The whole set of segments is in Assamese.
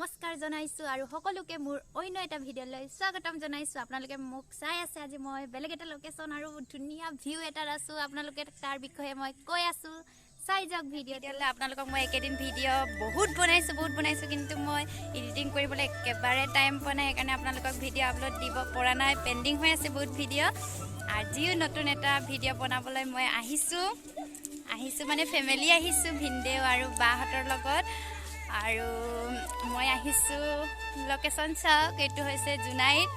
নমস্কাৰ জনাইছোঁ আৰু সকলোকে মোৰ অন্য এটা ভিডিঅ'লৈ স্বাগতম জনাইছোঁ। আপোনালোকে মোক চাই আছে, আজি মই বেলেগ এটা লোকেশ্যন আৰু ধুনীয়া ভিউ এটাত আছোঁ। আপোনালোকে তাৰ বিষয়ে মই কৈ আছোঁ, চাই যাওক ভিডিঅ'। তেতিয়াহ'লে আপোনালোকক মই এইকেইদিন ভিডিঅ' বহুত বনাইছোঁ, কিন্তু মই এডিটিং কৰিবলৈ একেবাৰে টাইম পোৱা নাই। সেইকাৰণে আপোনালোকক ভিডিঅ' আপলোড দিব পৰা নাই, পেণ্ডিং হৈ আছে বহুত ভিডিঅ'। আজিও নতুন এটা ভিডিঅ' বনাবলৈ মই আহিছোঁ মানে ফেমিলি আহিছোঁ, ভিনদেউ আৰু বাহঁতৰ লগত। আৰু মই আহিছোঁ, লোকেশ্যন চাওক, এইটো হৈছে জোনাইত।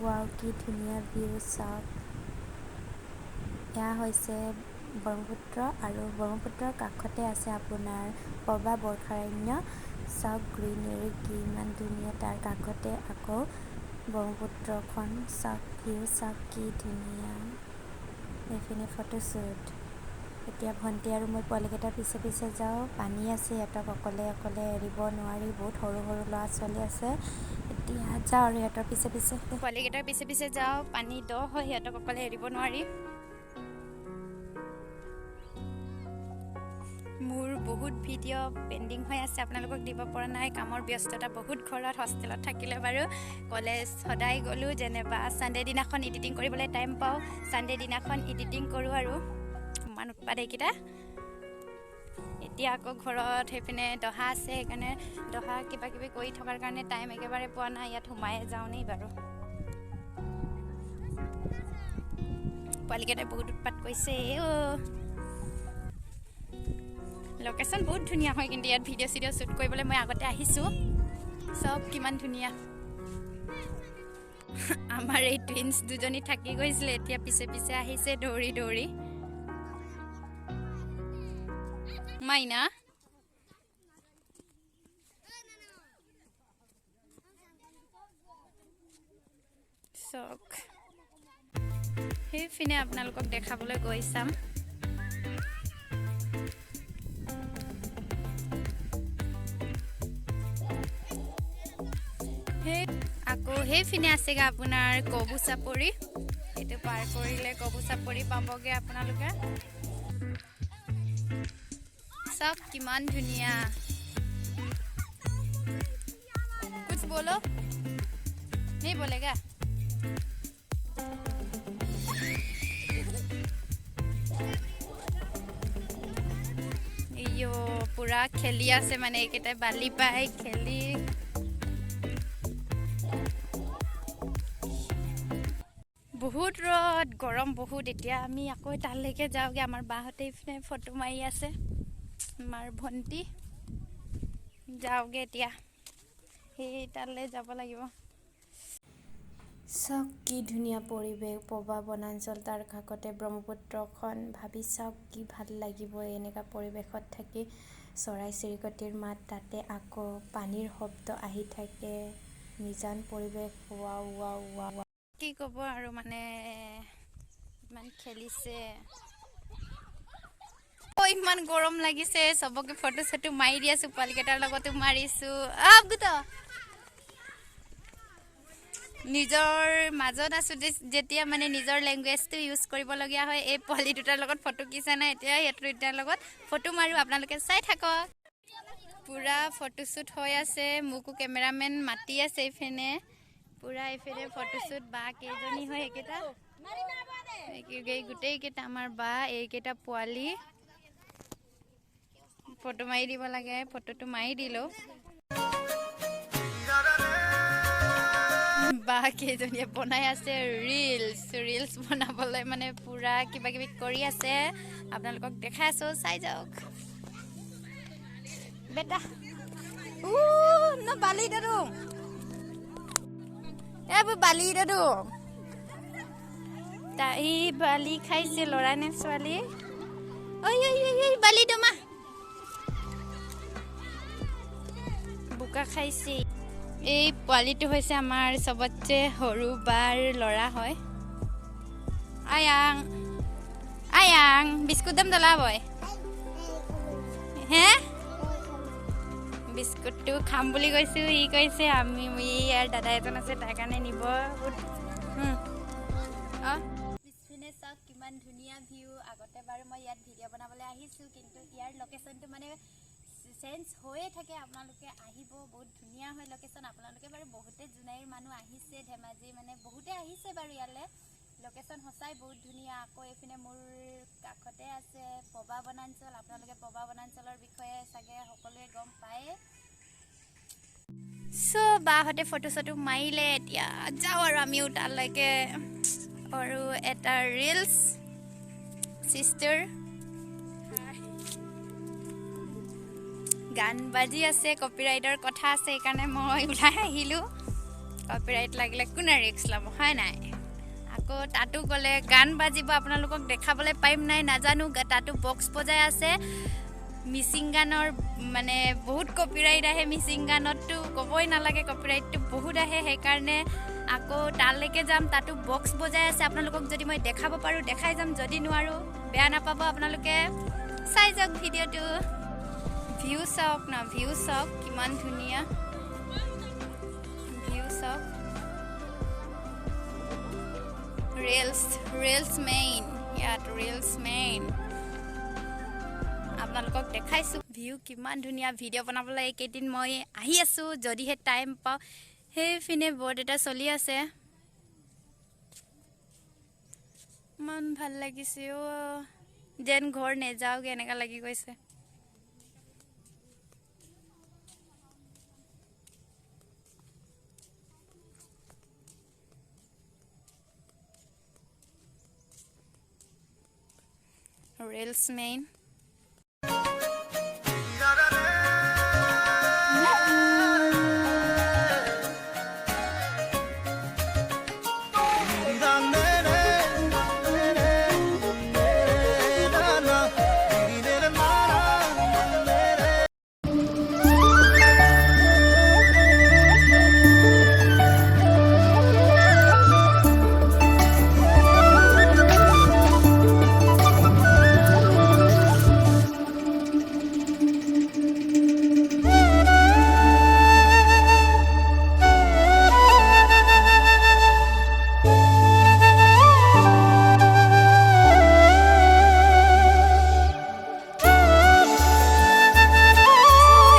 ৱাও, কি ধুনীয়া ভিউ চাওক। এয়া হৈছে ব্ৰহ্মপুত্ৰ আৰু ব্ৰহ্মপুত্ৰৰ কাষতে আছে আপোনাৰ পবা বৰ্ষাৰণ্য। চাওক গ্ৰীনেৰী কিমান ধুনীয়া, তাৰ কাষতে আকৌ ব্ৰহ্মপুত্ৰখন। চাওক ভিউ চাওক কি ধুনীয়া। এইপিনে ফটোশ্বুট। এতিয়া ভণ্টি আৰু মই পোৱালিকেইটাৰ পিছে পিছে যাওঁ। পানী আছে, সিহঁতক অকলে অকলে এৰিব নোৱাৰি, বহুত সৰু সৰু ল'ৰা ছোৱালী আছে। এতিয়া যাওঁ আৰু সিহঁতৰ পিছে পিছে। পোৱালিকেইটাৰ পিছে পিছে যাওঁ, পানী দ হয়, সিহঁতক অকলে এৰিব নোৱাৰি। মোৰ বহুত ভিডিঅ' পেণ্ডিং হৈ আছে, আপোনালোকক দিব পৰা নাই, কামৰ ব্যস্ততা বহুত। ঘৰত হোষ্টেলত থাকিলে বাৰু কলেজ সদায় গ'লোঁ, যেনিবা ছানডে দিনাখন এডিটিং কৰিবলৈ টাইম পাওঁ, ছানডে দিনাখন এডিটিং কৰোঁ। আৰু ইমান উৎপাত এইকেইটা। এতিয়া আকৌ ঘৰত সেইপিনে দহা আছে, সেইকাৰণে দহা কিবা কিবি কৰি থকাৰ কাৰণে টাইম একেবাৰে পোৱা নাই। ইয়াত সোমায়ে যাওঁ নি বাৰু। পোৱালিকেইটাই বহুত উৎপাত কৰিছে। অ' লোকেশ্যন বহুত ধুনীয়া হয়, কিন্তু ইয়াত ভিডিঅ' চিডিঅ' শ্বুট কৰিবলৈ মই আগতে আহিছোঁ। চব কিমান ধুনীয়া। আমাৰ এই টুইনছ দুজনী থাকি গৈছিলে, এতিয়া পিছে পিছে আহিছে দৌৰি দৌৰি। মাইনা চাওক, সেইপিনে আপোনালোকক দেখাবলৈ গৈ চাম। সেই আকৌ সেইপিনে আছেগৈ আপোনাৰ কবু চাপৰি, সেইটো পাৰ কৰিলে কবু চাপৰি পাবগৈ আপোনালোকে। চাওক কিমান ধুনীয়া। কুছ বলো, नहीं बोलेगा। ইয়ো পুৰা খেলি আছে, মানে এইকেইটাই বালি পাই খেলি। বহুত ৰ'দ, গৰম বহুত। এতিয়া আমি আকৌ তালৈকে যাওঁগৈ। আমাৰ বাহঁতে এইপিনে ফটো মাৰি আছে, আমাৰ ভণ্টি। যাওঁগৈ এতিয়া, সেই তালৈ যাব লাগিব। চাওক কি ধুনীয়া পৰিৱেশ, পবা বনাঞ্চল, তাৰ কাষতে ব্ৰহ্মপুত্ৰখন। ভাবি চাওক কি ভাল লাগিব এনেকুৱা পৰিৱেশত থাকি। চৰাই চিৰিকটিৰ মাত, তাতে আকৌ পানীৰ শব্দ আহি থাকে। নিজান পৰিৱেশ, ৱাও ৱাও ৱাও। কি ক'ব আৰু, মানে ইমান খেলিছে। অ' ইমান গৰম লাগিছে, চবকে ফটো চটো মাৰি দি আছোঁ, পোৱালিকেইটাৰ লগতো মাৰিছোঁ। আহ নিজৰ মাজত আছোঁ যেতিয়া মানে নিজৰ লেংগুৱেজটো ইউজ কৰিবলগীয়া হয়। এই পোৱালি দুটাৰ লগত ফটো কিছা নাই, এতিয়া সিহঁতৰ দুটাৰ লগত ফটো মাৰোঁ, আপোনালোকে চাই থাকক। পূৰা ফটোশ্বুট হৈ আছে, মোকো কেমেৰামেন মাতি আছে এইপিনে। পূৰা এইপিনে ফটোশ্বুট। বা কেইজনী হয় এইকেইটা, গোটেইকেইটা আমাৰ বা, এইকেইটা পোৱালি। ফটো মাৰি দিব লাগে, ফটোটো মাৰি দিলোঁ। বা কেইজনীয়ে বনাই আছে ৰিলচ, ৰিলচ বনাবলৈ মানে পূৰা কিবা কিবি কৰি আছে। আপোনালোকক দেখাই আছোঁ, চাই যাওক। বেটা ন বালি দাদু, এইবোৰ বালি দাদু, তাই বালি খাইছে। ল'ৰা নে ছোৱালী? ঐ ঐ ঐ বালি দমা বোকা খাইছে। এই পোৱালিটো হৈছে আমাৰ চবতছে সৰু বাৰ ল'ৰা হয়। আয়াং আয়াং বিস্কুট দাম দলা বয় হে, বিস্কুটটো খাম বুলি কৈছোঁ। ই কৈছে আমি ইয়াৰ দাদা এজন আছে, তাৰ কাৰণে নিব। পিছপিনে চাওক কিমান ধুনীয়া ভিউ। আগতে বাৰু মই ইয়াত ভিডিঅ' বনাবলৈ আহিছোঁ, কিন্তু ইয়াৰ লোকেশ্যনটো মানে চেঞ্জ হৈয়ে থাকে। আপোনালোকে আহিব, বহুত ধুনীয়া হয় লোকেশ্যন। আপোনালোকে বাৰু বহুতে জোনাইৰ মানুহ আহিছে, ধেমাজি মানে বহুতে আহিছে বাৰু ইয়ালৈ। লোকেশ্যন সঁচাই বহুত ধুনীয়া। আকৌ এইপিনে মোৰ কাষতে আছে পবা বনাঞ্চল। আপোনালোকে পবা বনাঞ্চলৰ বিষয়ে চাগে সকলোৱে গম পায়ে। চ' বাহঁতে ফটো চটো মাৰিলে, এতিয়া যাওঁ আৰু আমিও তালৈকে। আৰু এটা ৰিলচ চিষ্টাৰ, গান বাজি আছে, কপিৰাইটৰ কথা আছে, সেইকাৰণে মই ওলাই আহিলোঁ। কপিৰাইট লাগিলে কোনে ৰিস্ক ল'ব, হয় নাই? আকৌ তাতো গ'লে গান বাজিব, আপোনালোকক দেখাবলৈ পাৰিম নাই নাজানো। তাতো বক্স বজাই আছে, মিচিং গানৰ মানে বহুত কপিৰাইট আহে। মিচিং গানততো ক'বই নালাগে, কপিৰাইটটো বহুত আহে। সেইকাৰণে আকৌ তালৈকে যাম, তাতো বক্স বজাই আছে। আপোনালোকক যদি মই দেখাব পাৰোঁ দেখাই যাম, যদি নোৱাৰোঁ বেয়া নাপাব, আপোনালোকে চাই যাওক ভিডিঅ'টো। ভিউ চাওক না, ভিউ চাওক কিমান ধুনীয়া ভিউ চাওক। ৰিলচ, ৰিলচ মেইন, ইয়াত ৰিলচ মেইন। আপোনালোকক দেখাইছোঁ ভিউ কিমান ধুনীয়া। ভিডিঅ' বনাবলৈ এইকেইদিন মই আহি আছোঁ, যদিহে টাইম পাওঁ। সেইপিনে বৰ্ড এটা চলি আছে, ইমান ভাল লাগিছে অ', যেন ঘৰ নেযাওঁগৈ এনেকুৱা লাগি গৈছে। Reels main.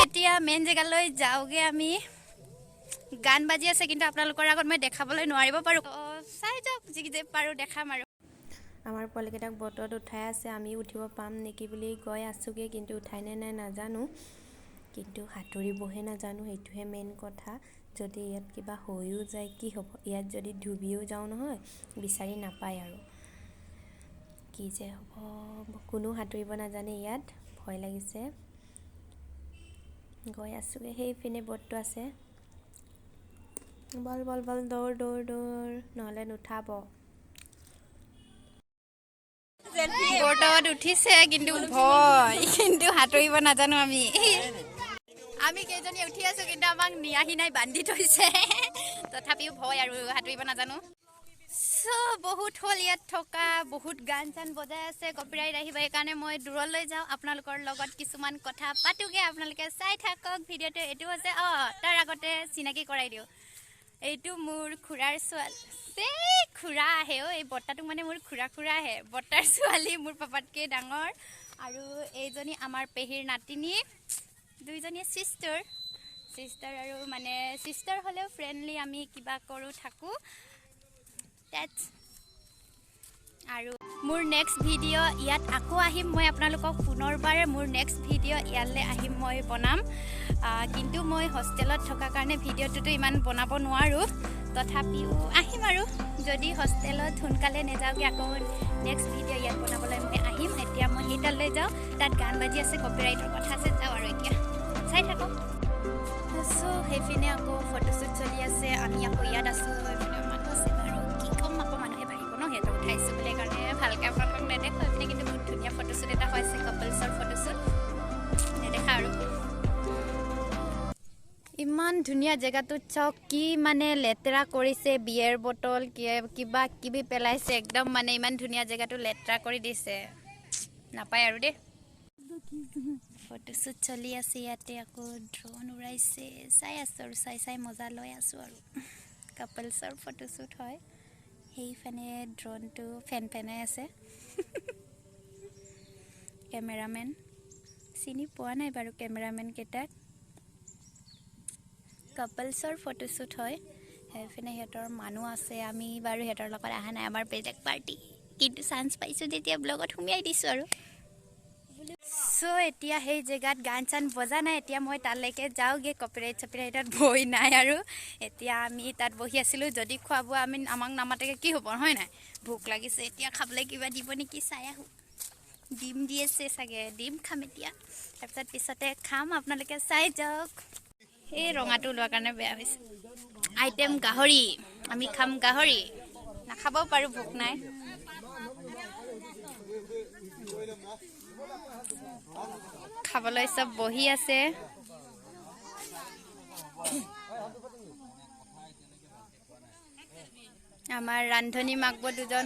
এতিয়া মেইন জেগালৈ যাওঁগৈ আমি। গান বাজি আছে, কিন্তু আপোনালোকৰ আগত মই দেখাবলৈ নোৱাৰিব পাৰোঁ। চাই যাওক, যি যে পাৰোঁ দেখাম আৰু। আমাৰ পোৱালিকেইটাক বটত উঠাই আছে, আমি উঠিব পাম নেকি বুলি গৈ আছোঁগৈ, কিন্তু উঠাই নে নাই নাজানো। কিন্তু সাঁতুৰিবহে নাজানো, সেইটোহে মেইন কথা। যদি ইয়াত কিবা হৈও যায় কি হ'ব? ইয়াত যদি ডুবিও যাওঁ নহয়, বিচাৰি নাপায় আৰু। কি যে হ'ব, কোনো সাঁতুৰিব নাজানে ইয়াত, ভয় লাগিছে। গৈ আছোঁগৈ, সেইপিনে বটটো আছে। বল বল বল, দৌৰ দৌৰ দৌৰ, নহ'লে নুঠাব। বটত উঠিছে, কিন্তু ভয়, কিন্তু সাঁতুৰিব নাজানো আমি। আমি কেইজনী উঠি আছো, কিন্তু আমাক নিয়াহি নাই, বান্ধি থৈছে। তথাপিও ভয় আৰু, সাঁতুৰিব নাজানো। চ' বহুত হ'ল ইয়াত থকা, বহুত গান চান বজাই আছে, কপিৰাইট আহিব, সেইকাৰণে মই দূৰলৈ যাওঁ। আপোনালোকৰ লগত কিছুমান কথা পাতোগৈ, আপোনালোকে চাই থাকক ভিডিঅ'টো। এইটো হৈছে, অঁ, তাৰ আগতে চিনাকি কৰাই দিওঁ। এইটো মোৰ খুৰাৰ ছোৱালী, এই খুৰা আহে অ', এই বৰ্তাটো মানে মোৰ খুৰা খুৰা আহে। বৰ্তাৰ ছোৱালী মোৰ পাপাতকৈ ডাঙৰ। আৰু এইজনী আমাৰ পেহীৰ নাতিনী, দুইজনীয়ে চিষ্টাৰ। চিষ্টাৰ আৰু মানে চিষ্টাৰ হ'লেও ফ্ৰেণ্ডলি, আমি কিবা কৰোঁ থাকোঁ। That's. আৰু মোৰ নেক্সট ভিডিঅ' ইয়াত আকৌ আহিম মই আপোনালোকক পুনৰবাৰ। মোৰ নেক্সট ভিডিঅ' ইয়ালৈ আহিম, মই বনাম। কিন্তু মই হোষ্টেলত থকাৰ কাৰণে ভিডিঅ'টোতো ইমান বনাব নোৱাৰোঁ, তথাপিও আহিম আৰু। যদি হোষ্টেলত সোনকালে নেযাওঁগৈ, আকৌ নেক্সট ভিডিঅ' ইয়াত বনাবলৈ মই আহিম। এতিয়া মই সেইটালৈ যাওঁ, তাত গান বাজি আছে, কপিৰাইটৰ কথা আছে, যাওঁ আৰু এতিয়া চাই থাকক। চ' সেইপিনে আকৌ ফটোশ্বুট চলি আছে, আমি আকৌ ইয়াত আছোঁ। এইপিনে মানুহ আছে বাৰু, কি ক'ম, আকৌ মানুহে ভাবিব ন সিহঁতক উঠাইছোঁ বুলি, সেইকাৰণে ভালকৈ আপোনালোকক নেদেখো। এইপিনে কিন্তু বহুত ধুনীয়া ফটোশ্বুট এটা হৈছে, কাপলছৰ ফটোশ্বুট, নেদেখা আৰু। ইমান ধুনীয়া জেগাটোত চাওক, কি মানে লেতেৰা কৰিছে, বিয়েৰ বটল কিবা কিবি পেলাইছে, একদম মানে ইমান ধুনীয়া জেগাটো লেতেৰা কৰি দিছে, নাপায় আৰু দেই। ফটোশ্বুট চলি আছে ইয়াতে, আকৌ ড্ৰোন উৰাইছে, চাই আছোঁ আৰু, চাই চাই মজা লৈ আছোঁ আৰু। কাপলছৰ ফটোশ্বুট হয়, সেইফানে ড্ৰোনটো ফেন ফেনাই আছে। কেমেৰামেন চিনি পোৱা নাই বাৰু কেমেৰামেন কেইটাক। কাপলছৰ ফটোশ্বুট হয়। সেইপিনে সিহঁতৰ মানুহ আছে। আমি বাৰু সিহঁতৰ লগত অহা নাই, আমাৰ বেলেগ পাৰ্টি, কিন্তু চান্স পাইছোঁ যেতিয়া ব্লগত সুমিয়াই দিছোঁ আৰু। চ' এতিয়া সেই জেগাত গান চান বজা নাই, এতিয়া মই তালৈকে যাওঁগৈ। কপিৰাইট চপিৰাইটত বহি নাই আৰু। এতিয়া আমি তাত বহি আছিলোঁ, যদি খোৱা বোৱা আমি আমাক নামাতেকৈ কি হ'ব, হয় নাই? ভোক লাগিছে, এতিয়া খাবলৈ কিবা দিব নেকি চাই আহোঁ। ডিম দি আছে চাগে, ডিম খাম এতিয়া, তাৰপিছত পিছতে খাম, আপোনালোকে চাই যাওক। এই ৰঙাটো ওলোৱাৰ কাৰণে বেয়া হৈছে। আইটেম গাহৰি, আমি খাম গাহৰি, নাখাবও পাৰোঁ, ভোক নাই। খাবলৈ চব বহি আছে। আমাৰ ৰান্ধনী মাকব দুজন।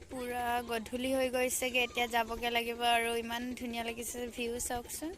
পুৰা গধূলি হৈ গৈছেগে, এতিয়া যাবগে লাগিব আৰু। ইমান ধুনীয়া লাগিছে ভিউ, চাওকচোন।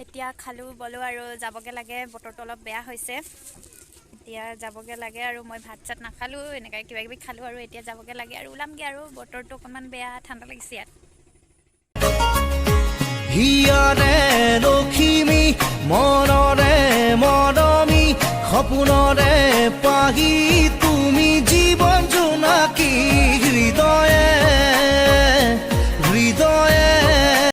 এতিয়া খালোঁ বলোঁ আৰু যাবগৈ লাগে, বতৰটো অলপ বেয়া হৈছে, এতিয়া যাবগৈ লাগে আৰু। মই ভাত চাত নাখালোঁ, এনেকৈ কিবা কিবি খালোঁ আৰু এতিয়া যাবগৈ লাগে আৰু, ওলামগৈ আৰু। বতৰটো অকণমান বেয়া, ঠাণ্ডা লাগিছে ইয়াত। হিয়াৰে লখিমী, মনৰে মৰমী, সপোনৰে পাহি তুমি জীৱন জোনাকী, হৃদয়